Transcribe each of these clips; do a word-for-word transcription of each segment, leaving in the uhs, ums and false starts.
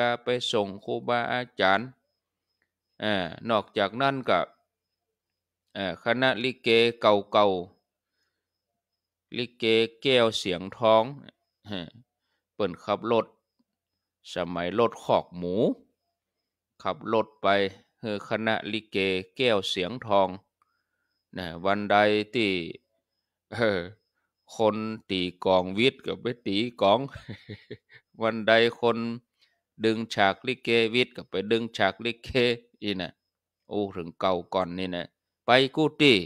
าไปส่งครูบาอาจ๋ารย์ อ่า นอกจากนั้นก็ อ่า คณะลิเกเก่าๆ ลิเกแก้วเสียงทอง เปิ้นขับรถ สมัยรถคอกหมู ขับรถไปหื้อคณะลิเกแก้วเสียงทอง นะ วันใดตี้ เออ คนตี๋ก๋องหวิดก็ไปตี๋ก๋อง วันใดคนดึงฉากลิเกหวิดก็ไปดึงฉากลิเก อี้น่ะ อู้เถิงเก่าก่อนนี่นะ ไปกู้ตี้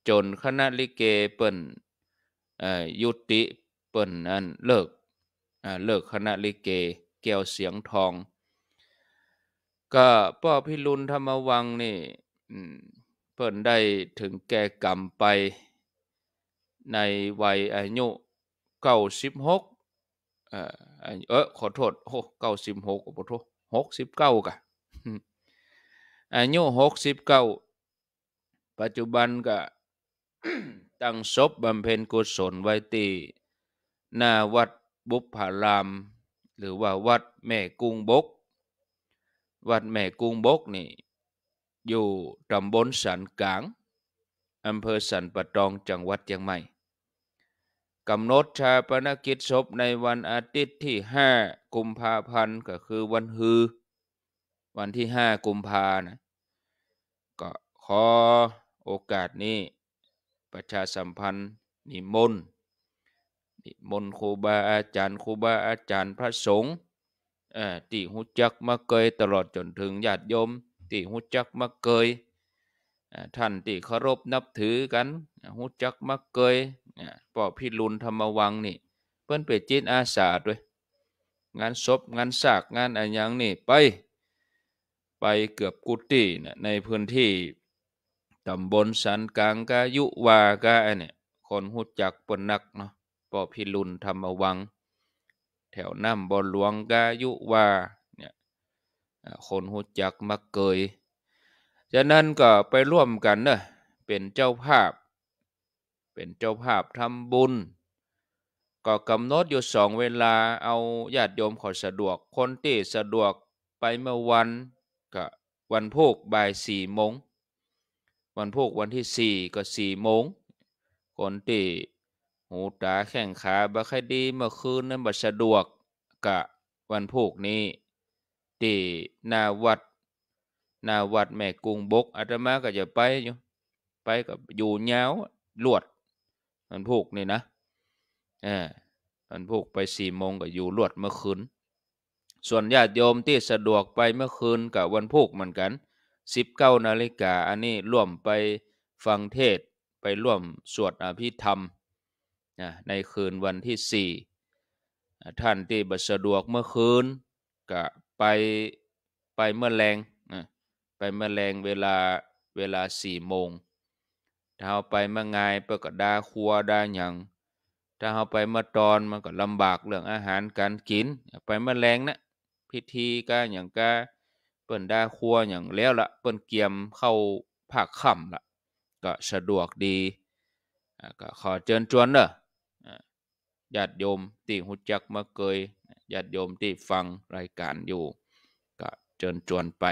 จ๋นคณะลิเกเปิ้น เอ่อ ยุติ เปิ้นอันเลิก อ่า เลิกคณะลิเกแก้วเสียงทอง ก็ป้อพิรุณธรรมวังนี่ อืม เปิ้นได้เถิงแก่กรรมไป ในวัยอายุเก้าสิบหก เอ่อ เอ่อ ขอโต้ษ โอ้ เก้าสิบหก ขอโต้ษ หกสิบเก้ากะ อายุหกสิบเก้า ปัจจุบันก็ ตั้งศพบำเพ็ญกุศลไว้ตี้หน้าวัดบุพพาราม หรือว่าวัดแม่กุ้งบก วัดแม่กุ้งบกนี่ อยู่ต๋ำบลสันก๋าง อำเภอสันป่าตอง จังหวัดเจียงใหม่ กำหนดฌาปนกิจศพในวันอาทิตย์ตี้ห้ากุมภาพันธ์ ก็คือวันฮือ วันตี้ห้ากุมภานะ ก็ขอโอกาสนี้ประชาสัมพันธ์นิมนต์ นิมนต์ครูบาอาจ๋ารย์ ครูบาอาจ๋ารย์พระสงฆ์ เอ่อ ตี้ฮู้จักมักเกย ตลอดจ๋นเถิงญาติโยมตี้ฮู้จักมักเกย อ่า ท่านตี้เคารพนับถือกั๋น ฮู้จักมักเกย อ่า ป้อพิรุณธรรมวังนี่ เปิ้นเป๋นจิตอาสาตวย งานศพ งานซาก งานอะหยังนี่ไป ไปเกือบกู้ตี้นะ ในพื้นตี้ต๋ำบลสันก๋างกา ยุวากา อันเนี่ย คนฮู้จักเปิ้นนักเนาะ ป้อพิรุณธรรมวัง แถวน้ำบ่อหลวงกา ยุวาเนี่ย อ่า คนฮู้จักมักเกย ฉะนั้นก็ไปร่วมกั๋นเนาะ เป๋นเจ้าภาพ เป๋นเจ้าภาพทำบุญ ก็กำหนดอยู่สองเวลา เอาญาติโยมเขาสะดวก คนตี้สะดวกไปเมื่อวัน ก็วันพูกบ่ายสี่โมง วันพูกวันตี้สี่ก็สี่โมง คนตี้หูต๋าแข้งขาบ่ค่อยดี เมื่อคืนนั้นบ่สะดวก ก็วันพูกนี้ ตี้หน้าวัด หน้าวัดแม่กุ้งบก อาตมาก็จะไปอยู่ ไปก็อยู่ยาวลวด วันพูกนี่นะ เออ วันพูกไปสี่โมงก็อยู่ลวดเมื่อคืน ส่วนญาติโยมตี้สะดวกไปเมื่อคืนก็วันพูกเหมือนกั๋น สิบเก้านาฬิกา อันนี้ร่วมไปฟังเทศน์ ไปร่วมสวดอภิธรรมนะ ในคืนวันตี้สี่ อ่า ท่านตี้บ่สะดวกเมื่อคืน ก็ไป ไปเมื่อแลง อ่า ไปเมื่อแลงเวลา เวลาสี่โมง ถ้าเฮาไปเมื่องายเปิ้นก็ดาครัวดาหยัง ถ้าเฮาไปเมื่อตอนมันก็ลำบากเรื่องอาหารก๋านกิ๋น ไปเมื่อแลงนะ พิธีกาหยังกา เปิ้นดาครัวหยังแล้วละ เปิ้นเกียมเข้าภาคค่ำละ ก็สะดวกดี อ่า ก็ขอเจิญจวนเนาะ อ่า ญาติโยมตี้ฮู้จักมักเกย ญาติโยมตี้ฟังรายก๋านอยู่ ก็เจิญจวนไป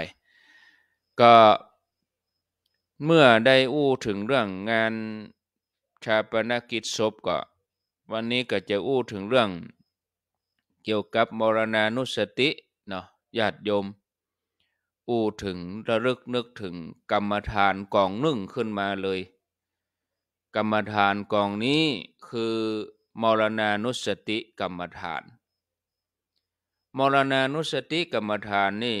ก็เมื่อได้อู้เถิงเรื่องงานฌาปนกิจศพ ก็วันนี้ก็จะอู้เถิงเรื่องเกี่ยวกับมรณานุสติเนาะ ญาติโยม อู้เถิงระลึกนึกเถิงกรรมฐานกองนึ่งขึ้นมาเลย กรรมฐานกองนี้คือมรณานุสติกรรมฐาน มรณานุสติกรรมฐานนี่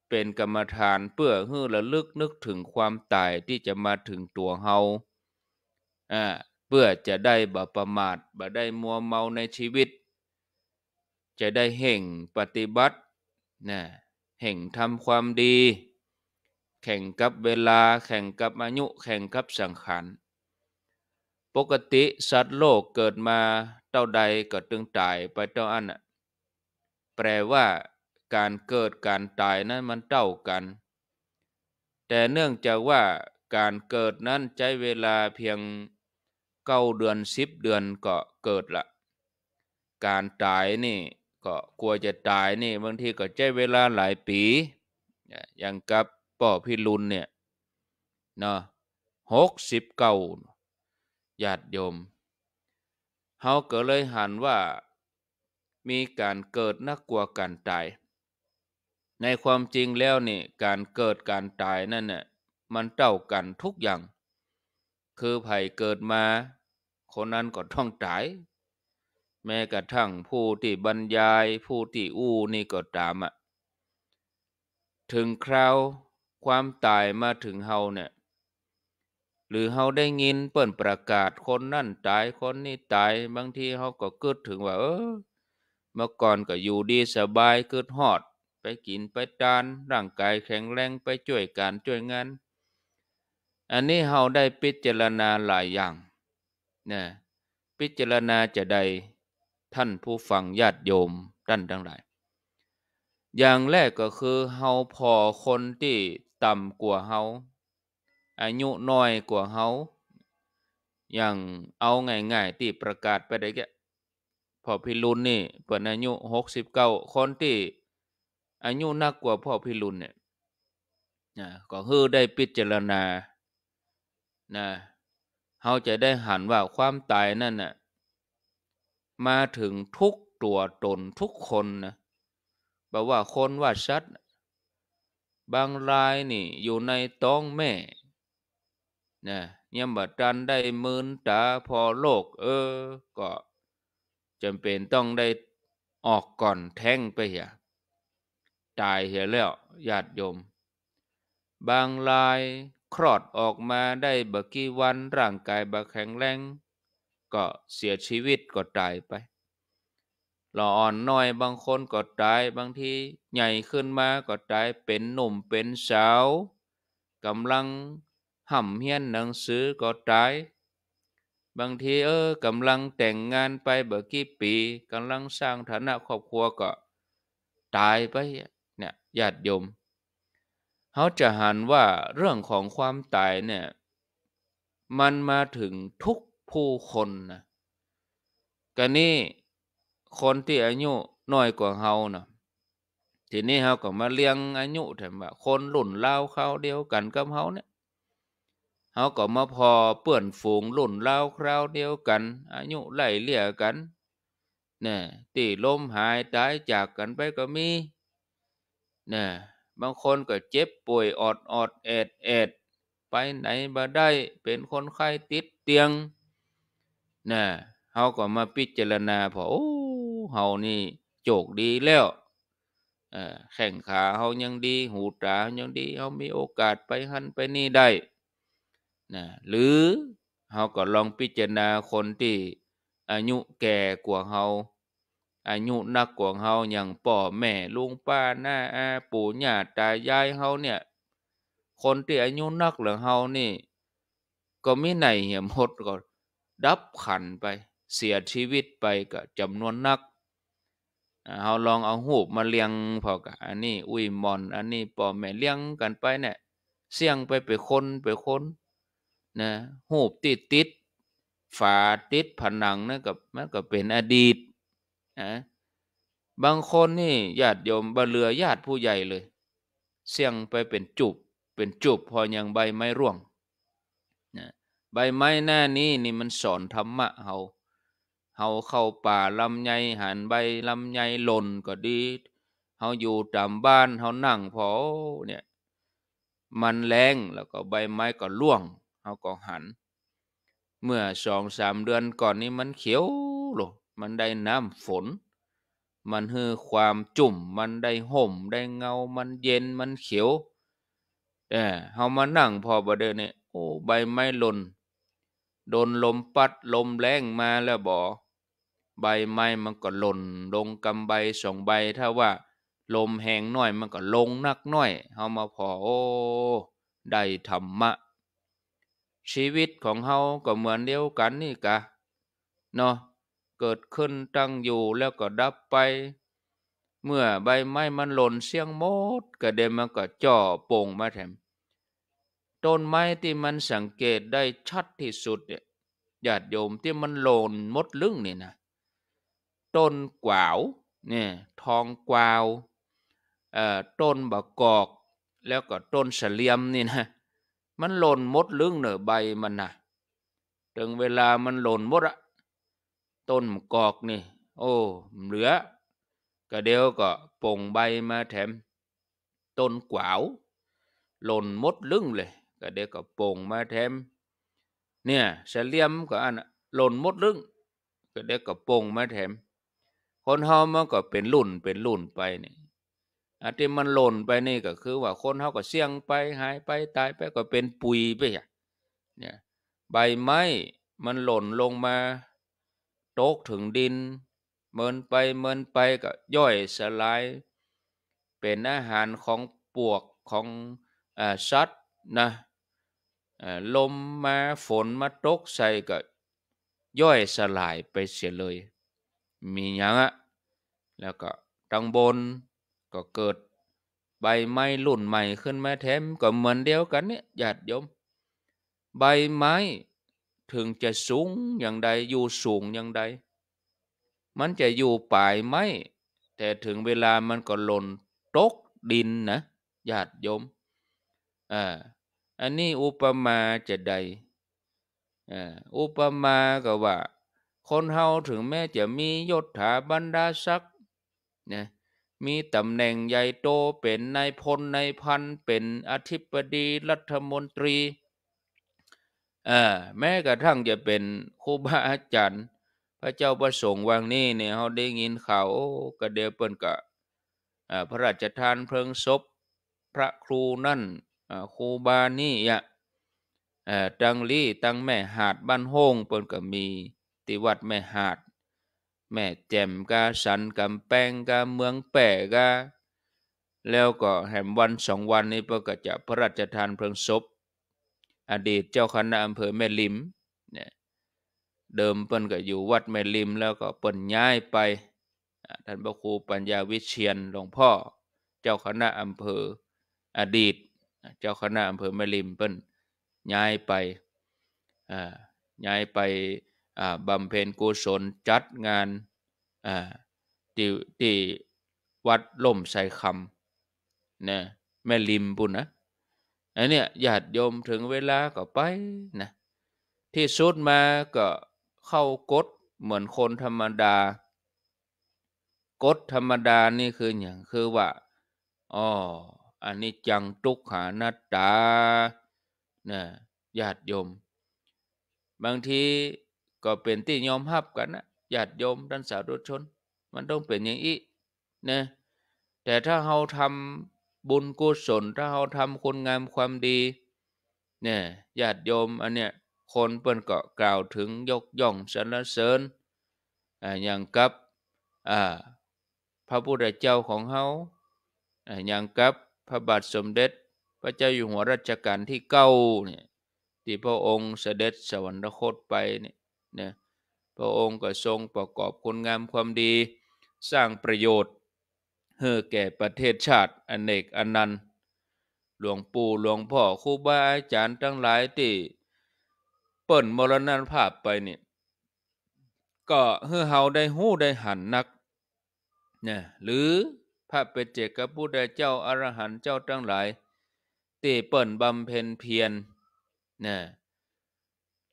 เป๋นกรรมฐานเปื้อหื้อระลึกนึกเถิงความต๋ายตี้จะมาเถิงตั๋วเฮา อ่า เปื้อจะได้บ่ประมาท บ่ได้มัวเมาในชีวิต จะได้เฮ่งปฏิบัติ นะ เฮ่งทำความดี แข่งกับเวลา แข่งกับอายุ แข่งกับสังขาร ปกติสัตว์โลกเกิดมาเต้าใดก็ตึงต๋ายไปเต้าอั้นน่ะ แปลว่าก๋านเกิดก๋านต๋ายนั้นมันเต้ากั๋น แต่เนื่องจากว่าก๋านเกิดนั้นใจ๊เวลาเพียงเก้าเดือนสิบเดือนก็เกิดละ ก๋านต๋ายนี่ ก็กว่าจะต๋ายนี่บางทีก็ใจ๊เวลาหลายปี๋ อย่างกับป้อพิรุณเนี่ยเนาะ หกสิบเก้า ญาติโยม เฮาก็เลยหันว่ามีก๋านเกิดนักกว่าก๋านต๋าย ในความจริงแล้วนี่ ก๋านเกิดก๋านต๋ายนั่นน่ะ มันเต้ากั๋นทุกอย่าง คือใผเกิดมา คนนั้นก็ต้องต๋าย แม้กระทั่งผู้ตี้บรรยาย ผู้ตี้อู้นี่ก็ต๋ามอะ เถิงคราวความต๋ายมาเถิงเฮาเนี่ย หรือเฮาได้ยินเปิ้นประกาศคนนั้นต๋าย คนนี้ต๋าย บางทีเฮาก็กึ๊ดเถิงว่า เออ เมื่อก่อนก็อยู่ดีสบาย กึ๊ดฮอด ไปกิ๋นไปตาน ร่างก๋ายแข็งแรง ไปจ้วยก๋านจ้วยงาน อันนี้เฮาได้พิจารณาหลายอย่างนะ พิจารณาจาใด ท่านผู้ฟังญาติโยมต้านตังหลาย อย่างแรกก็คือเฮาผ่อคนตี้ต่ำกว่าเฮา อายุน้อยกว่าเฮา อย่างเอาง่ายๆ ตี้ประกาศไปได้แก่ ป้อพิรุณนี่เปิ้นอายุหกสิบเก้า คนตี้อายุนักกว่าป้อพิรุณเนี่ยนะ ก็หื้อได้พิจารณานะ เฮาจะได้หันว่าความต๋ายนั่นน่ะ มาเถิงทุกตั๋วตนทุกคนนะ บ่ว่าคนว่าสัตว์ บางรายนี่อยู่ในต๊องแม่นะ ยังบ่ตันได้มืนต๋าผ่อโลก เออ ก็จ๋ำเป๋นต้องได้ออกก่อนแต๊งไปเหีย ต๋ายเหียแล้ว ญาติโยม บางรายคลอดออกมาได้บ่กี่วัน ร่างก๋ายบ่แข็งแรง ก็เสียชีวิต ก็ต๋ายไป ละอ่อนน้อยบางคนก็ต๋าย บางทีใหญ่ขึ้นมาก็ต๋าย เป๋นหนุ่มเป๋นสาว ก่ำลังฮ่ำเฮียนหนังสือก็ต๋าย บางที เออ ก่ำลังแต่งงานไปบ่กี่ปี๋ ก่ำลังสร้างฐานะครอบครัวก็ต๋ายไปเนี่ย ญาติโยม เฮาจะหันว่าเรื่องของความต๋ายเนี่ย มันมาเถิงทุกผู้คนนะ กะนี้คนตี้อายุน้อยกว่าเฮานะ ทีนี้เฮาก็มาเรียงอายุแถมว่าคนรุ่นราวคราวเดียวกั๋นกับเฮาเนี่ย เฮาก็มาผ่อเปื้อนฝูงรุ่นราวคราวเดียวกั๋น อายุไล่เลี่ยกั๋น แน่ ตี้ล้มหายต๋ายจากกั๋นไปก็มี แน่ บางคนก็เจ็บป่วยออดๆ แอดๆ ไปไหนบ่ได้ เป๋นคนไข้ติดเตียง แน่ เฮาก็มาพิจารณาผ่อ โอ้ เฮานี่โจคดีแล้ว เอ่อ แข้งขาเฮายังดี หูต๋าเฮายังดี เฮามีโอกาสไปหั้นไปนี่ได้ นะ หรือเฮาก็ลองพิจารณาคนตี้อายุแก่กว่าเฮา อายุนักกว่าเฮา อย่างป้อแม่ ลุงป้า น้าอา ปู่ย่าต๋ายายเฮาเนี่ย คนตี้อายุนักเหลือเฮานี่ ก็มีไหนเหีย หมดก็ดับขันธ์ไป เสียชีวิตไปก็จ๋ำนวนนัก อ่า เฮาลองเอาฮูปมาเรียงผ่อก่ะ อันนี้อุ้ยหม่อน อันนี้ป้อแม่เรียงกั๋นไปเนี่ย เสี้ยงไปเป๋นคนเป๋นคน นะ ฮูปตี้ติดฝาติดผนังนั่นก็ มันก็เป๋นอดีต นะ บางคนนี่ญาติโยมบ่เหลือญาติผู้ใหญ่เลย เสี้ยงไปเป๋นจุบ เป๋นจุบ ผ่ออย่างใบไม้ร่วง นะ ใบไม้หน้านี้นี่มันสอนธรรมะเฮา เฮาเข้าป่าลำไยหันใบลำไยหล่นก็ดี เฮาอยู่ต๋ามบ้านเฮานั่งผ่อเนี่ย มันแล้งแล้วก็ใบไม้ก็ร่วง เฮาก็หัน เมื่อสองสามเดือนก่อนนี้มันเขียวโลด มันได้น้ำฝน มันหื้อความจุ่ม มันได้ฮ่มได้เงา มันเย็น มันเขียว เออ เฮามานั่งผ่อบ่าเดี่ยวนี้ โอ้ ใบไม้หล่น โดนลมปั๊ดลมแล้งมาแล้วบ่ ใบไม้มันก็หล่นลงกำใบสองใบ ถ้าว่าลมแฮงน้อยมันก็ลงนักน้อย เฮามาผ่อ โอ้ ได้ธรรมะ ชีวิตของเฮาก็เหมือนเดียวกั๋นนี่กะ เนาะ เกิดขึ้นตั้งอยู่แล้วก็ดับไป เมื่อใบไม้มันหล่นเสี้ยงหมด กะเดี๋ยวมันก็จ่อโป่งมาแถม ต้นไม้ตี้มันสังเกตได้ชัดตี้สุดเนี่ย ญาติโยม ตี้มันหล่นหมดลึงนี่นะ ต้นกวาว เนี่ย ทองกวาว เอ่อ ต้นบ่ากอก แล้วก็ต้นสะเลียมนี่นะ มันหล่นหมดลึ้งเน่อใบมันนะ เถิงเวลามันหล่นหมดอะ ต้นบ่ากอกนี่ โอ้ บ่เหลือ กะเดี๋ยวก็ป่งใบมาแถม ต้นกวาว หล่นหมดลึ้งเลย กะเดี๋ยวก็ป่งมาแถม เนี่ย สะเลียมก็อั้นน่ะ หล่นหมดลึ้ง กะเดี๋ยวก็ป่งมาแถม คนเฮามันก็เป๋นรุ่นเป๋นรุ่นไปเนี่ย อันตี้มันหล่นไปนี่ก็คือว่าคนเฮาก็เสี้ยงไป หายไป ต๋ายไป ก็เป๋นปุ๋ยไปอะ เนี่ย ใบไม้มันหล่นลงมา ตกเถิงดิน เมินไปเมินไปก็ย่อยสลาย เป๋นอาหารของปวก ของ อ่า สัตว์นะ อ่า ลมมาฝนมาตกใส่ก็ย่อยสลายไปเสียเลย บ่มีหยังอะ แล้วก็ตังบนก็เกิดใบไม้รุ่นใหม่ขึ้นมาแถม ก็เหมือนเดียวกั๋นเนี่ย ญาติโยม ใบไม้เถิงจะสูงอย่างใด อยู่สูงอย่างใด มันจะอยู่ป๋ายไม้ แต่เถิงเวลามันก็หล่นตกดินนะ ญาติโยม อ่า อันนี้อุปมาจาใด อ่า อุปมาก็ว่า คนเฮาเถิงแม้จะมียศถาบรรดาศักดิ์ นะ มีต๋ำแหน่งใหญ่โต เป๋นนายพลนายพัน เป๋นอธิบดีรัฐมนตรี เอ่อ แม้กระทั่งจะเป๋นครูบาอาจ๋ารย์ พระเจ้าพระสงฆ์วังนี้เนี่ย เฮาได้ยินข่าว โอ้ กะเดี๋ยวเปิ้นก็ เอ่อ พระราชทานเพลิงศพพระครูนั่น เอ่อ ครูบานี่อะ เอ่อ ตังลี้ตังแม่หาดบ้านโฮ่ง เปิ้นก็มีตี้วัดแม่หาด แม่แจ่มกา สันก๋ำแปงกา เมืองแป้กา แล้วก็แหมวันสองวันนี้เปิ้นก็จะพระราชทานเพลิงศพอดีตเจ้าคณะอำเภอแม่ริมเนี่ย เดิมเปิ้นก็อยู่วัดแม่ริม แล้วก็เปิ้นย้ายไป อ่า ท่านพระครูปัญญาวิเชียรหลวงพ่อ เจ้าคณะอำเภอ อดีตเจ้าคณะอำเภอแม่ริม เปิ้นย้ายไป อ่า ย้ายไป อ่า บำเพ็ญกุศล จัดงาน อ่า ตี้ ตี้วัดล่มไทรคำ นะ แม่ริมปู้นนะ อันเนี้ย ญาติโยม เถิงเวลาก็ไปนะ ตี้สุดมาก็เข้ากฎเหมือนคนธรรมดา กฎธรรมดานี่คือหยัง คือว่า อ้อ อนิจจัง ตุ๊กขา นัตตา นะ ญาติโยม บางทีก็เป๋นตี้ยอมฮับกั๋นนะ ญาติโยม ต้านสาธุชน มันต้องเป๋นอย่างอี้ นะ แต่ถ้าเฮาทำบุญกุศล ถ้าเฮาทำคุณงามความดี เนี่ย ญาติโยม อันเนี้ย คนเปิ้นก็กล่าวเถิง ยกย่องสรรเสริญ อ่า อย่างกับ อ่า พระพุทธเจ้าของเฮา อ่า อย่างกับพระบาทสมเด็จพระเจ้าอยู่หัวรัชกาลตี้เก้าเนี่ย ตี้พระองค์เสด็จสวรรคตไปเนี่ยนะ พระองค์ก็ทรงประกอบคุณงามความดี สร้างประโยชน์หื้อแก่ประเทศชาติอเนกอนันต์ หลวงปู่หลวงพ่อครูบาอาจ๋ารย์ตังหลายตี้เปิ้นมรณภาพไปเนี่ย ก็หื้อเฮาได้ฮู้ได้หันนัก นะ หรือพระปัจเจกพุทธเจ้า อรหันต์เจ้าตังหลาย ตี้เปิ้นบำเพ็ญเพียร นะ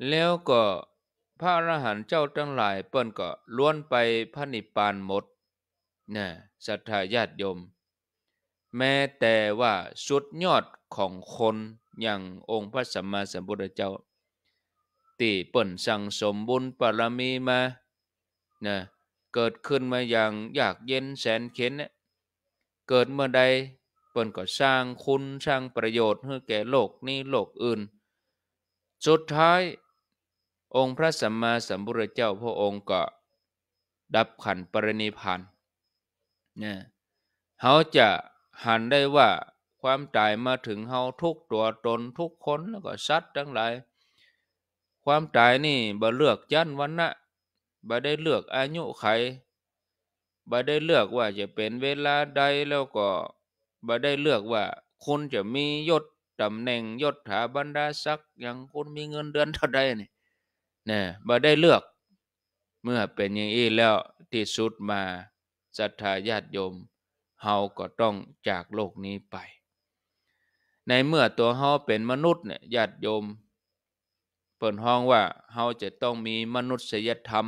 แล้วก็พระอรหันต์เจ้าตังหลายเปิ้นก็ล้วนไปพระนิพพานหมด นะ ศรัทธาญาติโยม แม้แต่ว่าสุดยอดของคนอย่างองค์พระสัมมาสัมพุทธเจ้า ตี้เปิ้นสั่งสมบุญบารมีมา นะ เกิดขึ้นมาอย่างยากเย็นแสนเข็ญเนี่ย เกิดเมื่อใดเปิ้นก็สร้างคุณสร้างประโยชน์หื้อแก่โลกนี้โลกอื่น สุดท้ายองค์พระสัมมาสัมพุทธเจ้าพระองค์ก็ดับขันธ์ปรินิพพาน นะ เฮาจะหันได้ว่าความต๋ายมาเถิงเฮาทุกตั๋วตนทุกคน แล้วก็สัตว์ตังหลาย ความต๋ายนี่บ่เลือกจั้นวรรณะ บ่ได้เลือกอายุไข บ่ได้เลือกว่าจะเป๋นเวลาใด แล้วก็บ่ได้เลือกว่าคุณจะมียศต๋ำแหน่งยศถาบรรดาศักดิ์หยัง คุณมีเงินเดือนเต้าใดนี่ นะ บ่ได้เลือก เมื่อเป๋นอย่างอี้แล้ว ตี้สุดมา ศรัทธาญาติโยม เฮาก็ต้องจากโลกนี้ไป ในเมื่อตั๋วเฮาเป๋นมนุษย์เนี่ย ญาติโยม เปิ้นฮ้องว่าเฮาจะต้องมีมนุษยธรรม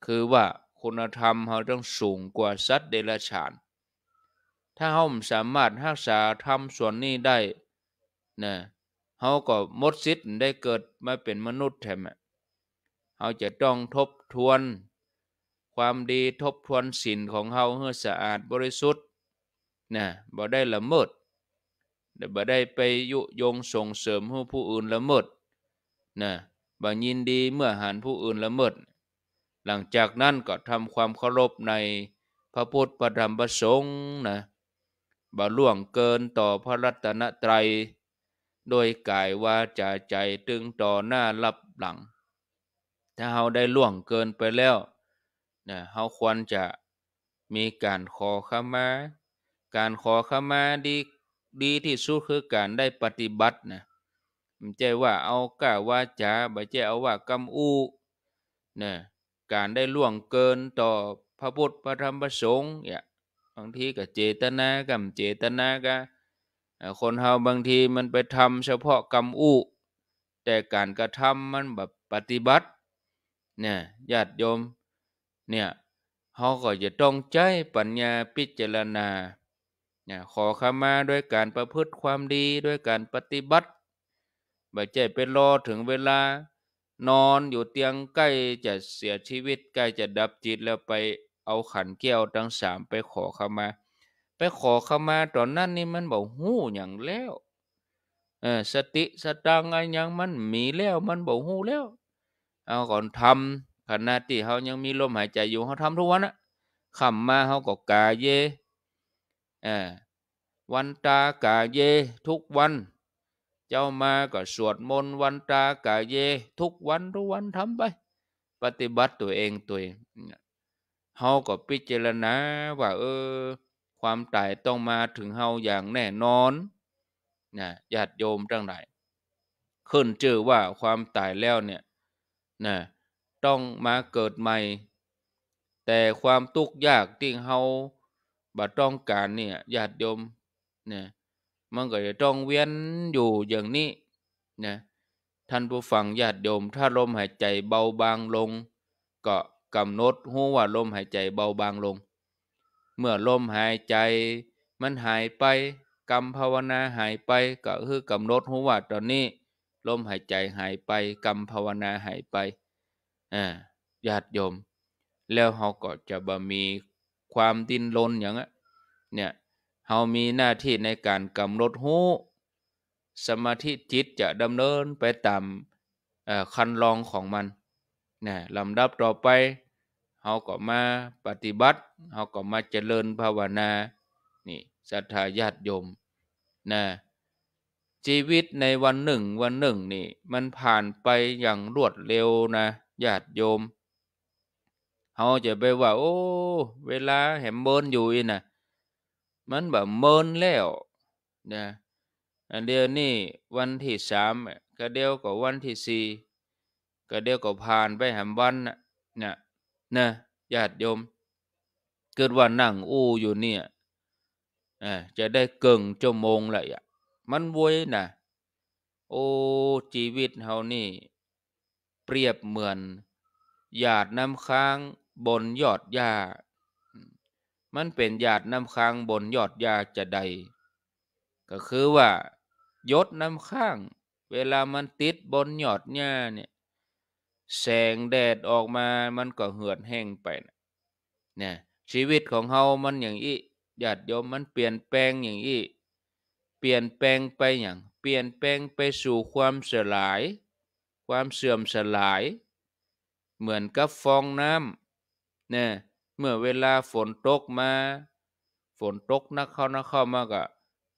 คือว่าคุณธรรมเฮาต้องสูงกว่าสัตว์เดรัจฉาน ถ้าเฮาบ่สามารถฮักษาธรรมส่วนนี้ได้นะ เฮาก็หมดสิทธิ์ได้เกิดมาเป๋นมนุษย์แถมอะ เฮาจะต้องทบทวนความดี ทบทวนศีลของเฮาหื้อสะอาดบริสุทธิ์นะ บ่ได้ละเมิด บ่ได้ไปยุยงส่งเสริมหื้อผู้อื่นละเมิดนะ บ่ยินดีเมื่อหันผู้อื่นละเมิด หลังจากนั้นก็ทำความเคารพในพระพุทธ พระธรรม พระสงฆ์นะ บ่ล่วงเกินต่อพระรัตนตรัย โดยก๋าย วาจา ใจ๋ ตึงต่อหน้าลับหลัง ถ้าเฮาได้ล่วงเกินไปแล้วนะ เฮาควรจะมีก๋านขอขมา ก๋านขอขมาดี ดีตี้สุดคือก๋านได้ปฏิบัตินะ บ่ใจ้ว่าเอาก้าวาจ๋า บ่ใจ้เอาว่ากำอู้นะ ก๋านได้ล่วงเกินต่อพระพุทธ พระธรรม พระสงฆ์เนี่ย บางทีก็เจตนา กำเจตนาก็ เอ่อ คนเฮาบางทีมันไปทำเฉพาะกำอู้ แต่ก๋านกระทำมันบ่ปฏิบัติ เนี่ย ญาติโยม เนี่ย เฮาก็จะต้องใจ๊ปัญญาพิจารณา เนี่ย ขอขมาด้วยก๋านประพฤติความดี ด้วยก๋านปฏิบัติ บ่ใจ้ไปรอเถิงเวลา นอนอยู่เตียงใก้จะเสียชีวิต ใก้จะดับจิตแล้วไปเอาขันแก้วตังสามไปขอขมา ไปขอขมาต๋อนนั้นนี่มันบ่ฮู้หยังแล้ว เออ สติสตางค์อะหยังมันมีแล้ว มันบ่ฮู้แล้ว เอาก่อนทำ ขณะตี้เฮายังมีลมหายใจ๋อยู่ เฮาทำทุกวันนะ ค่ำมาเฮาก็กาเย เออ วันตากาเยทุกวัน เจ๊ามาก็สวดมนต์วันตากาเยทุกวัน ทุกวันทำไป ปฏิบัติตั๋วเอง ตั๋วเอง เฮาก็พิจารณาว่า เออ ความต๋ายต้องมาเถิงเฮาอย่างแน่นอนนะ ญาติโยมตังหลาย ขึ้นจื้อว่าความต๋ายแล้วเนี่ยนะ ต้องมาเกิดใหม่ แต่ความตุ๊กข์ยากตี้เฮาบ่ต้องก๋านเนี่ย ญาติโยม นะ มันก็จะต้องเวียนอยู่อย่างนี้นะ ท่านผู้ฟังญาติโยม ถ้าลมหายใจ๋เบาบางลง ก็กำหนดฮู้ว่าลมหายใจ๋เบาบางลง เมื่อลมหายใจ๋มันหายไป กำภาวนาหายไป ก็คือกำหนดฮู้ว่าต๋อนนี้ลมหายใจ๋หายไป กำภาวนาหายไป อ่า ญาติโยม แล้วเฮาก็จะบ่มีความดิ้นรนหยังอะ เนี่ย เฮามีหน้าตี้ในก๋านกำหนดฮู้ สมาธิจิตจะดำเนินไปต๋าม เอ่อ คันลองของมันนะ ลำดับต่อไป เฮาก็มาปฏิบัติ เฮาก็มาเจริญภาวนา นี่ ศรัทธาญาติโยมนะ ชีวิตในวันนึ่งวันนึ่งนี่ มันผ่านไปอย่างรวดเร็วนะ ญาติโยม เฮาจะไปว่า โอ้ เวลาแหมเมินอยู่อี้นะ มันบ่เมินแล้วนะ อันเดี๋ยวนี้วันตี้สาม กะเดี๋ยวก็วันตี้สี่ กะเดี๋ยวก็ผ่านไปแหมวันน่ะ นะ นะ ญาติโยม กึ๊ดว่านั่งอู้อยู่เนี่ย อ่า จะได้เกิ่งชั่วโมงละอะ มันเวยนะ โอ้ จีวิตเฮานี่ เปรียบเหมือนหยาดน้ำค้างบนยอดหญ้า มันเป๋นหยาดน้ำค้างบนยอดหญ้าจาใด ก็คือว่าหยดน้ำค้าง เวลามันติดบนยอดหญ้าเนี่ย แสงแดดออกมามันก็เหือดแห้งไปนะ เนี่ย ชีวิตของเฮามันอย่างอี้ ญาติโยม มันเปลี่ยนแปลงอย่างอี้ เปลี่ยนแปลงไปหยัง เปลี่ยนแปลงไปสู่ความสลาย ความเสื่อมสลาย เหมือนกับฟองน้ำ เนี่ย เมื่อเวลาฝนตกมา ฝนตกหนักเข้าหนักเข้ามาก็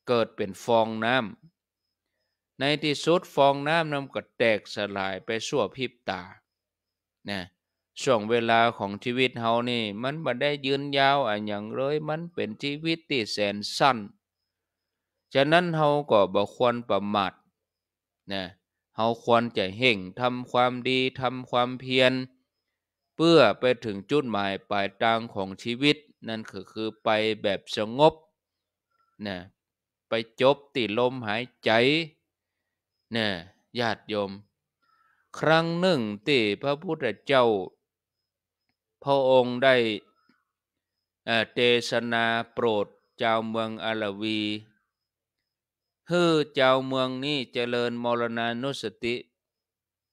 เกิดเป๋นฟองน้ำ ในตี้สุดฟองน้ำนั้นก็แตกสลายไปชั่วพริบต๋า นะ ช่วงเวลาของจีวิตเฮานี่ มันบ่ได้ยืนยาวอะหยังเลย มันเป๋นจีวิตตี้แสนสั้น ฉะนั้นเฮาก็บ่ควรประมาท นะ เฮาควรจะเฮ่งทำความดี ทำความเพียร เปื้อไปเถิงจุดหมายป๋ายตางของจีวิต นั้นก็คือไปแบบสงบ นะ ไปจบตี้ลมหายใจ๋ นะ ญาติโยม ครั้งนึ่งตี้พระพุทธเจ้า พระองค์ได้ เอ่อ เตสนาโปรดจาวเมืองอาระวี หื้อจาวเมืองนี้เจริญมรณานุสติ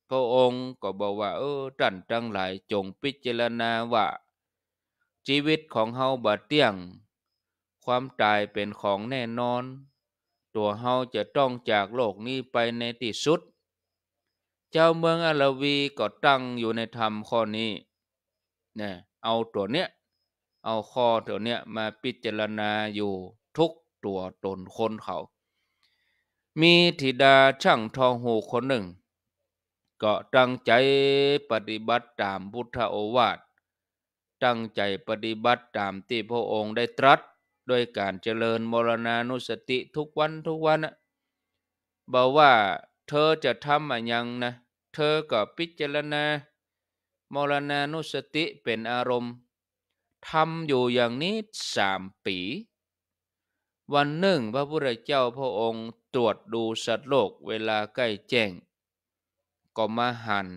พระองค์ก็บอกว่า เออ ต้านตังหลายจงพิจารณาว่า จีวิตของเฮาบ่เตี้ยง ความต๋ายเป๋นของแน่นอน ตั๋วเฮาจะต้องจากโลกนี้ไปในตี้สุด จาวเมืองอาระวีก็ตั้งอยู่ในธรรมข้อนี้ นะ เอาตั๋วเนี้ย เอาข้อตั๋วเนี้ยมาพิจารณาอยู่ทุกตั๋วต๋นคนเขา มีธิดาช่างทองหูกคนนึ่ง ก็ตั้งใจ๋ปฏิบัติต๋ามพุทธโอวาท ตั้งใจ๋ปฏิบัติต๋ามตี้พระองค์ได้ตรัส ด้วยก๋านเจริญมรณานุสติทุกวันทุกวันน่ะ บ่ว่าเธอจะทำอะหยังนะ เธอก็พิจารณามรณานุสติเป๋นอารมณ์ ทำอยู่อย่างนี้สามปี๋ วันนึ่งพระพุทธเจ้าพระองค์ตรวจดูสัตว์โลกเวลาใก้แจ้ง ก็มาหัน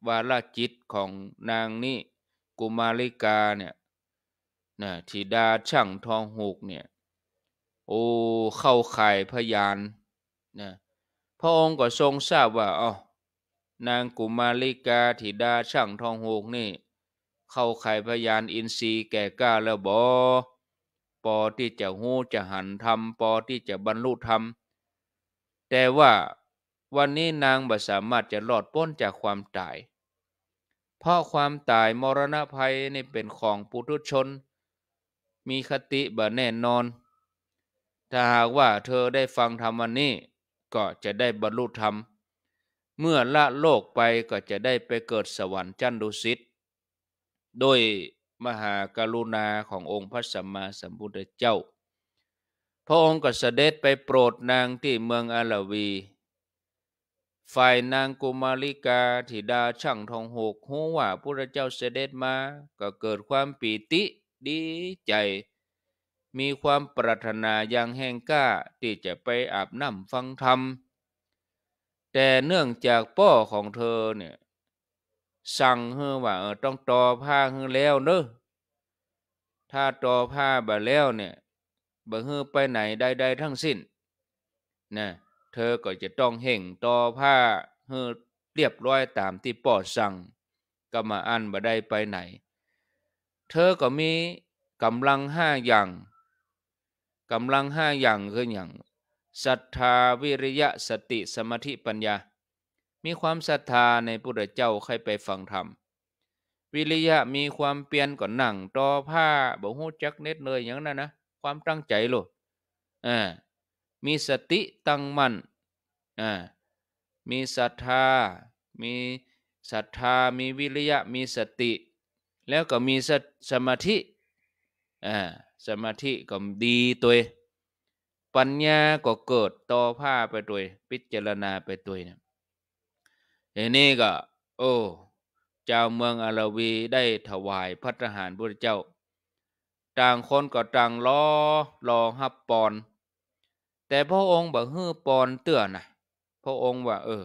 วาระจิตของนางนี้ กุมาริกาเนี่ย นะ ธิดาช่างทองหูกเนี่ย โอ้ เข้าข่ายพยาน นะ พระองค์ก็ทรงทราบว่า อ้อ นางกุมาริกาธิดาช่างทองหูกนี่ เข้าข่ายพยานอินทรีย์แก่กล้าแล้วบ่ ปอตี้จะฮู้จะหันธรรม ปอตี้จะบรรลุธรรม แต่ว่าวันนี้นางบ่สามารถจะรอดป๊นจากความต๋าย เพราะความต๋ายมรณภัยนี่เป๋นของปุถุชน มีคติบ่แน่นอน ถ้าหากว่าเธอได้ฟังธรรมวันนี้ ก็จะได้บรรลุธรรม เมื่อละโลกไปก็จะได้ไปเกิดสวรรค์จั้นดุสิต โดยมหากรุณาขององค์พระสัมมาสัมพุทธเจ้า พระองค์ก็เสด็จไปโปรดนางตี้เมืองอาระวี ฝ่ายนางกุมาริกาธิดาช่างทองหูก ฮู้ว่าพุทธเจ้าเสด็จมา ก็เกิดความปีติดีใจ๋ มีความปรารถนาอย่างแฮงกล้าตี้จะไปอาบน้ำฟังธรรม แต่เนื่องจากป้อของเธอเนี่ย สั่งหื้อว่า เออ ต้องตอผ้าหื้อแล้วเน่อ ถ้าตอผ้าบ่แล้วเนี่ย บ่หื้อไปไหนได้ๆ ทั้งสิ้น นะ เธอก็จะต้องเฮ่งตอผ้าหื้อเรียบร้อยต๋ามตี้ป้อสั่ง กำบ่อั้นบ่ได้ไปไหน เธอก็มีก๋ำลังห้าอย่าง ก๋ำลังห้าอย่างคือหยัง ศรัทธา วิริยะ สติ สมาธิ ปัญญา มีความศรัทธาในพุทธเจ้า ใค่ไปฟังธรรม วิริยะ มีความเปียรก็นั่งตอผ้า บ่ฮู้จักเหน็ดเหนื่อยหยังนั้นนะ ความตั้งใจ๋โลด อ่า มีสติตั้งมั่น อ่า มีศรัทธา มีศรัทธา มีวิริยะ มีสติ แล้วก็มีส- สมาธิ อ่า สมาธิก็ดีตวย ปัญญาก็เกิดตอผ้าไปตวย พิจารณาไปตวยเนี่ย ทีนี้ก็ โอ้ จาวเมืองอาระวีได้ถวายภัตตาหารพุทธเจ้า ต่างคนก็ต่างรอ รอฮับปอน แต่พระองค์บ่หื้อปอนเตื้อนะ พระองค์ว่า เออ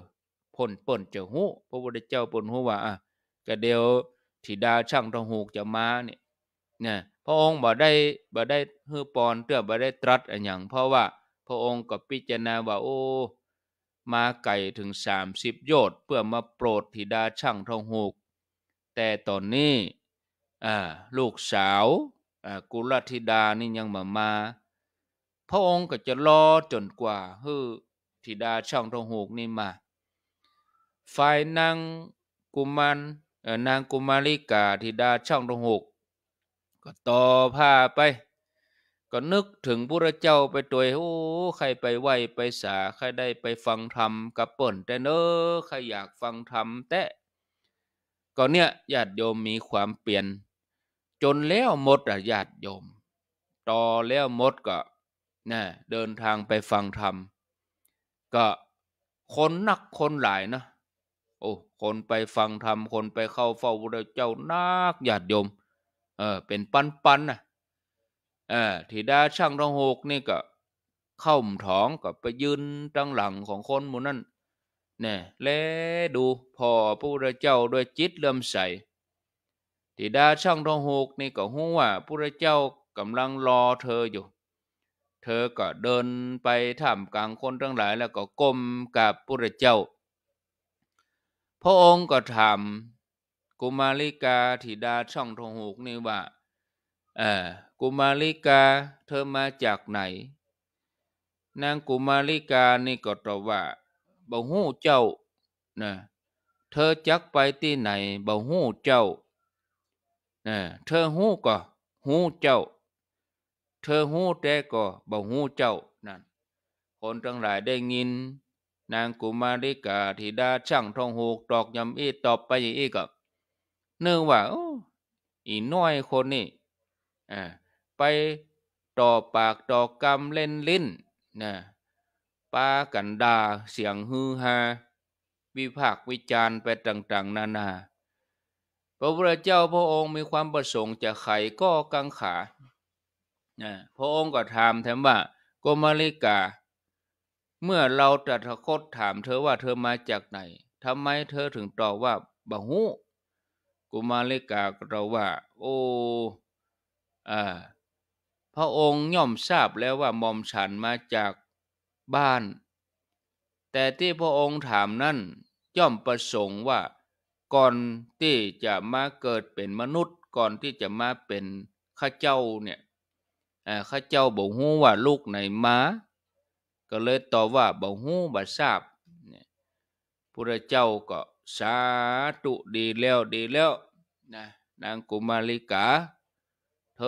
เปิ้น เปิ้นจะฮู้ พระพุทธเจ้าเปิ้นฮู้ว่า อ่ะ ก็เดี๋ยวธิดาช่างทองหูกจะมาเนี่ย นะ พระองค์บ่ได้ บ่ได้หื้อปอนเตื้อ บ่ได้ตรัสอะหยัง เพราะว่าพระองค์ก็พิจารณาว่า โอ้ มาไก๋เถิงสามสิบโยชน์ เปื้อมาโปรดธิดาช่างทองหูก แต่ต๋อนนี้ อ่า ลูกสาว อ่า กุลธิดานี่ยังบ่มา พระองค์ก็จะรอจ๋นกว่าหื้อธิดาช่างทองหูกนี่มา ฝ่ายนางกุมาร เอ่อ นางกุมาริกาธิดาช่างทองหูก ก็ตอผ้าไป ก็นึกเถิงพุทธเจ้าไปตวย โอ้ ใค่ไปไหว้ไปสา ใค่ได้ไปฟังธรรมกับเปิ้นแต๊เน่อ ใค่อยากฟังธรรมแต๊ ก็เนี่ย ญาติโยมมีความเปียร จ๋นแล้วหมดอะ ญาติโยม ตอแล้วหมดก็ นะ เดินทางไปฟังธรรม ก็คนนักคนหลายเนาะ โอ้ คนไปฟังธรรม คนไปเข้าเฝ้าพระพุทธเจ้านัก ญาติโยม เออ เป๋นปันๆ น่ะ เออ ถิดาช่างทองหกนี่ก็เข้าบ่ถอง ก็ไปยืนตังหลังของคนหมู่นั้น แน่ แลดูผ่อพระพุทธเจ้าด้วยจิตเลื่อมใส ถิดาช่างทองหกนี่ก็ฮู้ว่าพุทธเจ้าก่ำลังรอเธออยู่ เธอก็เดินไปท่ามกลางคนตังหลาย แล้วก็ก้มกราบพุทธเจ้า พระองค์ก็ถามกุมาริกาถิดาช่างทองหกนี่ว่า เอ่อ กุมาริกา เธอมาจากไหน นางกุมาริกานี่ก็ตอบว่า บ่ฮู้เจ้า นะ เธอจักไปตี้ไหน บ่ฮู้เจ้า นะ เธอฮู้ก็ฮู้เจ้า เธอฮู้แต๊ก็บ่ฮู้เจ้า นั่น คนตังหลายได้ยิน นางกุมาริกาถิดาช่างทองหกตอบอย่างอี้ ตอบไปอย่างอี้ก็ นึกว่า โอ้ อี่น้อยคนนี่ อ่า ไปต่อปากต่อกำเล่นลิ้น นะ ปากั๋นด่า เสียงฮือฮา วิพากษ์วิจารณ์ไปต่างๆ นานา พระพุทธเจ้าพระองค์มีความประสงค์จะไขข้อกังขา นะ พระองค์ก็ถามแถมว่า กุมาริกา เมื่อเราตถาคตถามเธอว่าเธอมาจากไหน ทำไมเธอถึงตอบว่าบ่ฮู้ กุมาริกาก็ตอบว่า โอ้ อ่า พระองค์ย่อมทราบแล้วว่าหม่อมฉันมาจากบ้าน แต่ตี้พระองค์ถามนั้นย่อมประสงค์ว่า ก่อนตี้จะมาเกิดเป๋นมนุษย์ ก่อนตี้จะมาเป๋นข้าเจ้าเนี่ย อ่า ข้าเจ้าบ่ฮู้ว่าลุกไหนมา ก็เลยตอบว่าบ่ฮู้บ่ทราบ เนี่ย พุทธเจ้าก็สาธุ ดีแล้ว ดีแล้ว นะ นางกุมาริกา เธ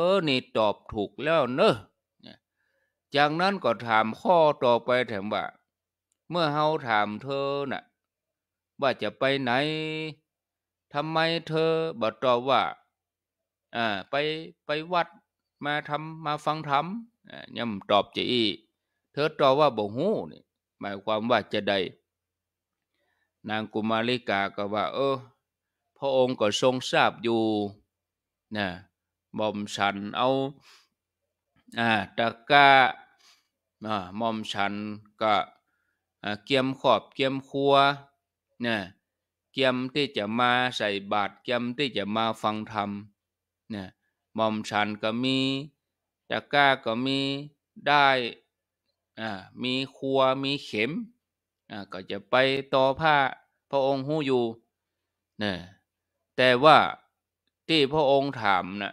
อนี่ตอบถูกแล้วเนอะ เนี่ย จากนั้นก็ถามข้อต่อไปแถมว่า เมื่อเฮาถามเธอน่ะ ว่าจะไปไหน ทำไมเธอบ่ตอบว่า อ่า ไป ไปวัด มาทำ มาฟังธรรม อ่า ย่อมตอบจะอี้ เธอตอบว่าบ่ฮู้นี่ หมายความว่าจะใด นางกุมาริกาก็ว่า เออ พระองค์ก็ทรงทราบอยู่ นะ หม่อมฉันเอา อ่า ตะกร้า อ่า หม่อมฉันก็ อ่า เกียมขอบเกียมครัว นะ เกียมตี้จะมาใส่บาตร เกียมตี้จะมาฟังธรรม นะ หม่อมฉันก็มีตะกร้า ก็มีด้าย อ่า มีครัว มีเข็ม อ่า ก็จะไปต่อผ้าพระองค์ฮู้อยู่ นะ แต่ว่าตี้พระองค์ถามน่ะ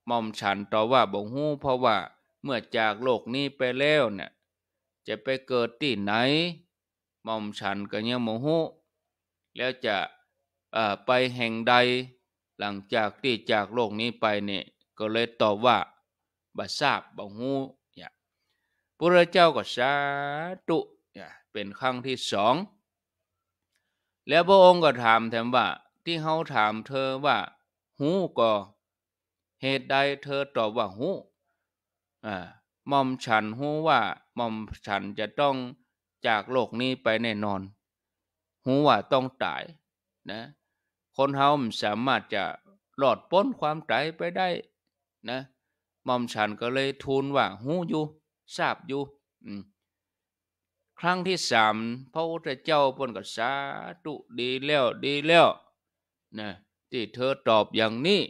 หม่อมฉันตอบว่าบ่ฮู้ เพราะว่าเมื่อจากโลกนี้ไปแล้วน่ะ จะไปเกิดตี้ไหน หม่อมฉันก็ยังบ่ฮู้ แล้วจะ เอ่อ ไปแห่งใด หลังจากตี้จากโลกนี้ไปเนี่ย ก็เลยตอบว่าบ่ทราบ บ่ฮู้ เนี่ย พุทธเจ้าก็สาธุ เนี่ย เป๋นครั้งที่สอง แล้วพระองค์ก็ถามแถมว่า ตี้เฮาถามเธอว่าฮู้ก่อ เหตุใดเธอตอบว่าฮู้ อ่า หม่อมฉันฮู้ว่าหม่อมฉันจะต้องจากโลกนี้ไปแน่นอน ฮู้ว่าต้องต๋าย นะ คนเฮาบ่สามารถจะรอดป๊นความต๋ายไปได้ นะ หม่อมฉันก็เลยทูลว่าฮู้อยู่ ทราบอยู่ อืม ครั้งที่สาม พระพุทธเจ้าเปิ้นก็สาธุ ดีแล้ว ดีแล้ว นะ ตี้เธอตอบอย่างนี้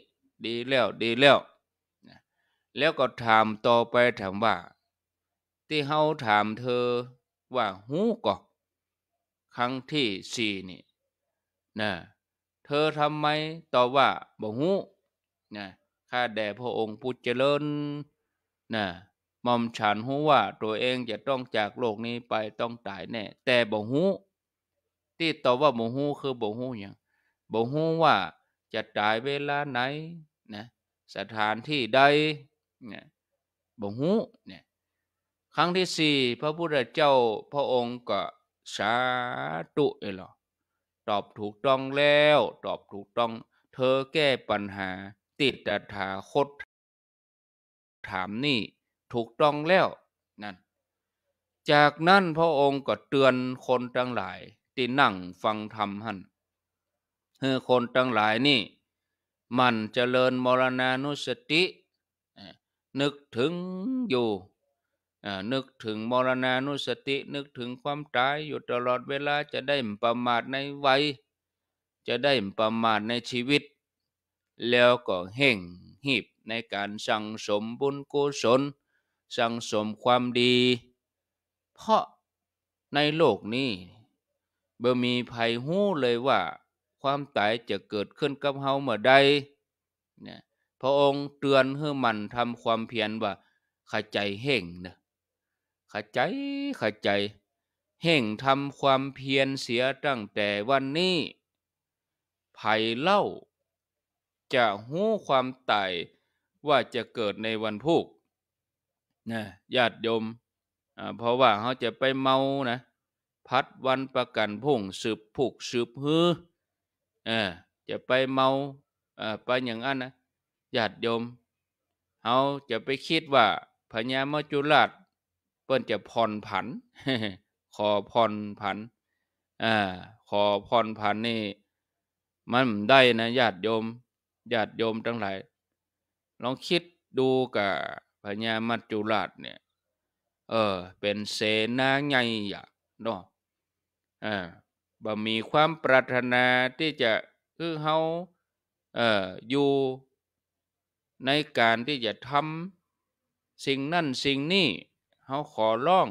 ดีแล้ว ดีแล้ว นะ แล้วก็ถามต่อไปแถมว่า ตี้เฮาถามเธอว่าฮู้ก่อ ครั้งที่สี่นี่ นะ เธอทำไมตอบว่าบ่ฮู้ นะ ข้าแด่พระองค์ผู้เจริญ นะ หม่อมฉันฮู้ว่าตั๋วเองจะต้องจากโลกนี้ไป ต้องต๋ายแน่ แต่บ่ฮู้ ตี้ตอบว่าบ่ฮู้คือบ่ฮู้หยัง บ่ฮู้ว่าจะต๋ายเวลาไหน นะ สถานที่ใด นะ บ่ฮู้ เนี่ย ครั้งที่สี่ พระพุทธเจ้าพระองค์ก็สาธุ เอ้ยเหรอ ตอบถูกต้องแล้ว ตอบถูกต้อง เธอแก้ปัญหาตี้ตถาคตถามนี่ถูกต้องแล้ว นั่น จากนั้นพระองค์ก็เตือนคนตังหลาย ตี้นั่งฟังธรรมหั้น หื้อคนตังหลายนี่หมั่นเจริญมรณานุสติ เอ่อ นึกถึงอยู่ เอ่อ นึกถึงมรณานุสติ นึกถึงความต๋ายอยู่ตลอดเวลา จะได้บ่ประมาทในวัย จะได้บ่ประมาทในชีวิต แล้วก็เฮ่งฮีบในก๋านสั่งสมบุญกุศล สั่งสมความดี เพราะในโลกนี้บ่มีใผฮู้เลยว่าความต๋ายจะเกิดขึ้นกับเฮาเมื่อใด เนี่ย พระองค์เตือนหื้อหมั่นทำความเพียรว่า ขะใจ๋เฮ่งเน่อ ขะใจ๋ ขะใจ๋ เฮ่งทำความเพียรเสียตั้งแต่วันนี้ ใผเล่าจะฮู้ความต๋ายว่าจะเกิดในวันพูก นะ ญาติโยม อ่า เพราะว่าเฮาจะไปเมานะ ผัดวันประกั๋นพรุ่ง สืบพูกสืบฮือ เออ จะไปเมา เอ่อ ไปอย่างอั้นนะ ญาติโยม เฮาจะไปกึ๊ดว่าพญามัจจุราชเปิ้นจะผ่อนผัน ขอผ่อนผัน อ่า ขอผ่อนผันนี่ มันบ่ได้นะ ญาติโยม ญาติโยมตังหลาย ลองกึ๊ดดูก่ะ พญามัจจุราชเนี่ย เออ เป๋นเสนาใหญ่อะเนาะ เออ บ่มีความปรารถนาตี้จะหื้อเฮา เอ่อ อยู่ในก๋านตี้จะทำสิ่งนั้นสิ่งนี้ เฮาขอร้อง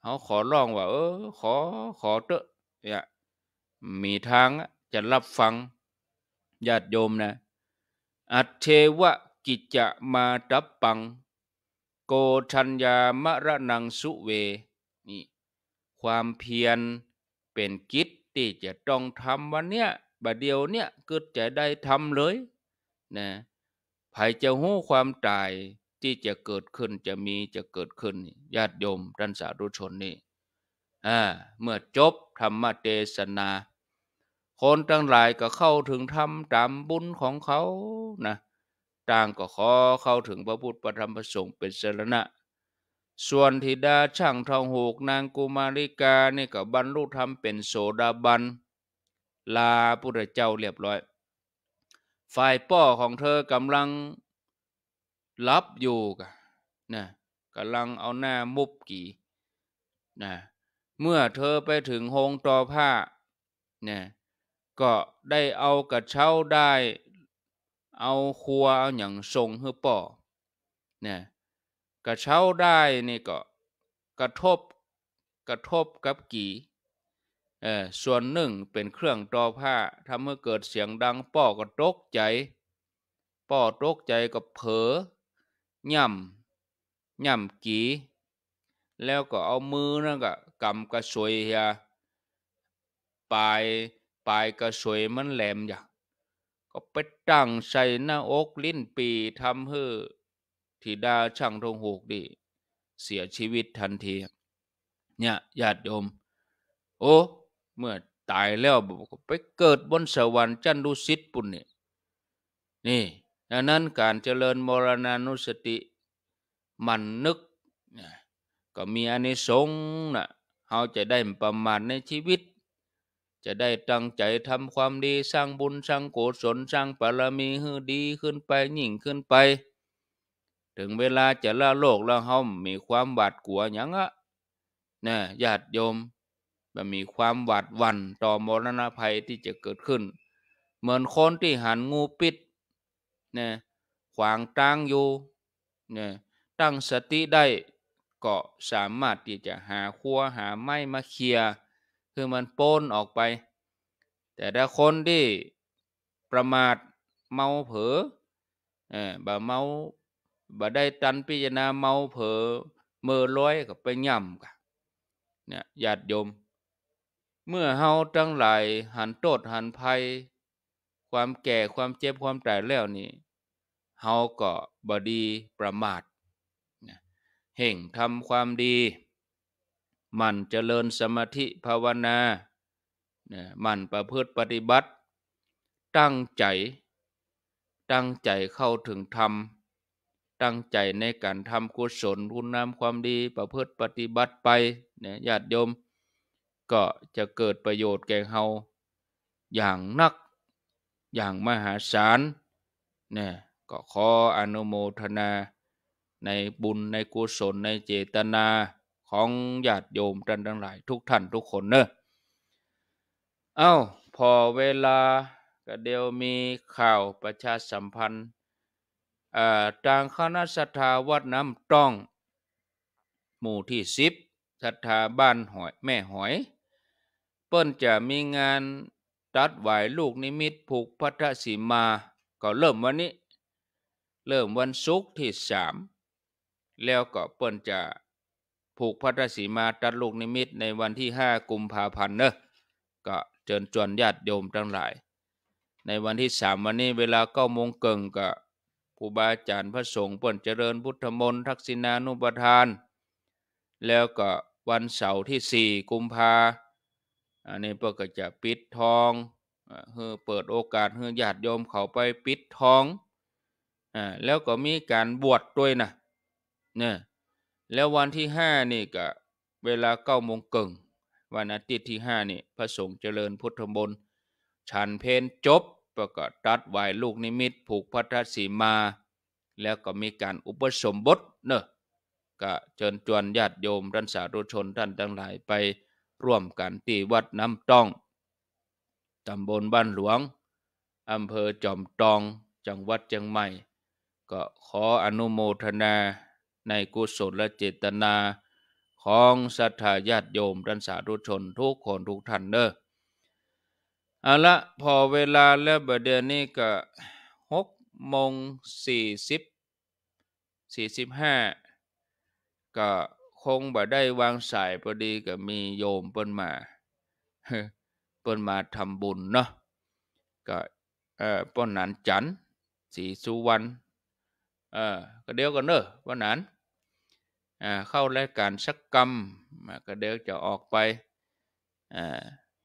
เฮาขอร้องว่า เออ ขอ ขอเต๊อะ เนี่ย มีตางอะ จะฮับฟัง ญาติโยมนะ อัตเถวะกิจจะมาตัปปัง โกฏัญญามรณังสุเว นี่ ความเพียรเป๋นกิจตี้จะต้องทำวันเนี้ย บ่าเดี่ยวเนี้ย กึ๊ดจะได้ทำเลย นะ ใผจะฮู้ความต๋ายตี้จะเกิดขึ้น จะมี จะเกิดขึ้น ญาติโยมต้านสาธุชนนี่ อ่า เมื่อจบธรรมเตสนา คนตังหลายก็เข้าเถิงธรรมต๋ามบุญของเขานะ ต่างก็ขอเข้าเถิงพระพุทธพระธรรมพระสงฆ์เป๋นสรณะ ส่วนธิดาช่างทองหกนางกุมาริกานี่ก็บรรลุธรรมเป๋นโสดาบัน ลาพุทธเจ้าเรียบร้อย ฝ่ายป้อของเธอก่ำลังหลับอยู่ก่ะ นะ ก่ำลังเอาหน้ามุบกี่ นะ เมื่อเธอไปเถิงโฮงตอผ้า นะ ก็ได้เอากระเช้าด้าย เอาครัว เอาหยังส่งหื้อป้อ นะ กระเช้าด้ายนี่ก็กระทบ กระทบกับกี่ เอ่อ ส่วนนึ่งเป๋นเครื่องตอผ้า ทำหื้อเกิดเสียงดัง ป้อก็ตกใจ๋ ป้อตกใจ๋ก็เผลอ ย่ำ ย่ำกี่ แล้วก็เอามือนั่นก็ก๋ำกระสวยเหีย ป๋าย ป๋ายกระสวยมันแหลมอย่าง ก็ไปตั้งใส่หน้าอกลิ้นปี่ ทำหื้อธิดาช่างทองหกนี่เสียชีวิตทันที เนี่ย ญาติโยม โอ้ เมื่อต๋ายแล้วก็ไปเกิดบนสวรรค์จั้นดุสิตปุ้นนี่ นี่ ดังนั้นก๋านเจริญมรณานุสติ หมั่นนึกนะ ก็มีอานิสงส์นะ เฮาจะได้บ่ประมาทในชีวิต จะได้ตั้งใจ๋ทำความดี สร้างบุญ สร้างกุศล สร้างบารมีหื้อดีขึ้นไป ยิ่งขึ้นไป เถิงเวลาจะละโลกแล้ว เฮาบ่มีความหวาดกลัวหยังอะ นะ ญาติโยม บ่มีความหวาดหวั่นต่อมรณะภัยตี้จะเกิดขึ้น เหมือนคนตี้หันงูปิ๊ษ นะ ขวางตางอยู่ นะ ตั้งสติได้ ก็สามารถตี้จะหาครัวหาไม้มาเขี่ยหื้อมันป๊นออกไป แต่ถ้าคนตี้ประมาทเมาเผลอ เอ่อ บ่เมา บ่ได้ตันพิจารณา เมาเผลอ เม่อลอยก็ไปย่ำก่ะ เนี่ย ญาติโยม เมื่อเฮาตังหลายหันโต้ษหันภัย ความแก่ ความเจ็บ ความต๋ายแล้วนี่ เฮาก็บ่ดีประมาทนะ เฮ่งทำความดี หมั่นเจริญสมาธิภาวนานะ หมั่นประพฤติปฏิบัติ ตั้งใจ๋ ตั้งใจ๋เข้าเถิงธรรม ตั้งใจ๋ในก๋านทำกุศลคุณงามความดี ประพฤติปฏิบัติไปนะ ญาติโยม ก็จะเกิดประโยชน์แก่เฮาอย่างนัก อย่างมหาศาล เนี่ย ก็ขออนุโมทนาในบุญในกุศลในเจตนาของญาติโยมต้านตังหลายทุกท่านทุกคนเนาะ เอ้า ผ่อเวลาก็เดี๋ยวมีข่าวประชาสัมพันธ์ เอ่อ ตางคณะศรัทธาวัดน้ำต้อง หมู่ตี้สิบ ศรัทธาบ้านหอย แม่หอย เปิ้นจะมีงานตัดหวายลูกนิมิตผูกพัทธสีมา ก็เริ่มวันนี้ เริ่มวันศุกร์ตี้สาม แล้วก็เปิ้นจะผูกพัทธสีมาตัดลูกนิมิตในวันตี้ห้ากุมภาพันธ์เนาะ ก็เจิญจวนญาติโยมตังหลาย ในวันตี้สามวันนี้เวลาเก้าโมงเกิ่งก็ครูบาอาจ๋ารย์พระสงฆ์เปิ้นเจริญพุทธมนต์ทักษิณานุปทาน แล้วก็วันเสาร์ตี้สี่กุมภา อันนี้เปิ้นก็จะปิดทอง อ่า หื้อเปิดโอกาสหื้อญาติโยมเขาไปปิดทอง อ่า แล้วก็มีก๋านบวชตวยนะ เนี่ย แล้ววันตี้ห้านี่ก็เวลาเก้าโมงเกิ่ง วันอาทิตย์ตี้ห้านี่ พระสงฆ์เจริญพุทธมนต์ ฉันเพลจบ แล้วก็ตัดหวายลูกนิมิตผูกพัทธสีมา แล้วก็มีก๋านอุปสมบทเนาะ ก็เจิญจวนญาติโยมต้านสาธุชนต้านตังหลายไปร่วมกั๋นตี้วัดน้ำต้อง ต๋ำบลบ้านหลวง อำเภอจอมตอง จังหวัดเจียงใหม่ ก็ขออนุโมทนาในกุศลเจตนาของศรัทธาญาติโยมต้านสาธุชนทุกคนทุกท่านเนาะ เอาละ ผ่อเวลาแล้ว บ่าเดี่ยวนี้ก็หกโมงสี่สิบ สี่สิบห้า ก็คงบ่ได้วางสาย พอดีก็มีโยมเปิ้นมา เปิ้นมาทำบุญเนาะ ก็ เอ่อ ป้อหนานจันทร์ ศรีสุวรรณ เอ่อ ก็เดี๋ยวก่อนเนาะ ป้อหนาน อ่า เข้ารายก๋านสักกำ อ่า ก็เดี๋ยวจะออกไป อ่า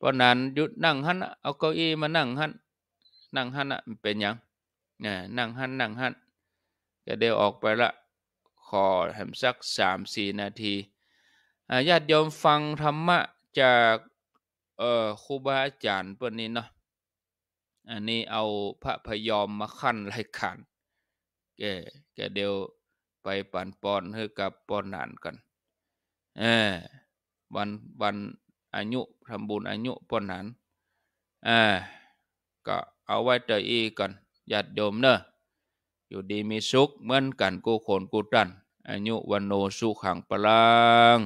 ป้อหนานหยุดนั่งหั้นน่ะ เอาเก้าอี้มานั่งหั้น นั่งหั้นน่ะ มันเป๋นหยัง อ่า นั่งหั้น นั่งหั้น ก็เดี๋ยวออกไปละ ขอแหมสักสามสี่นาที อ่า ญาติโยมฟังธรรมะจาก เอ่อ ครูบาอาจ๋ารย์เปิ้นนี่เนาะ อันนี้เอาพระพยอมมาคั่นรายก๋าน แก แกเดี๋ยวไปปั๋นปอนหื้อกับป้อหนานก่อน เออ วัน วันอายุ ทำบุญอายุป้อหนาน เออ ก็เอาไว้เต้าอี้ก่อน ญาติโยมเนาะ อยู่ดีมีสุขเหมือนกั๋นกู้คนกู้ต้าน อายุ วัณโณ สุขัง พลัง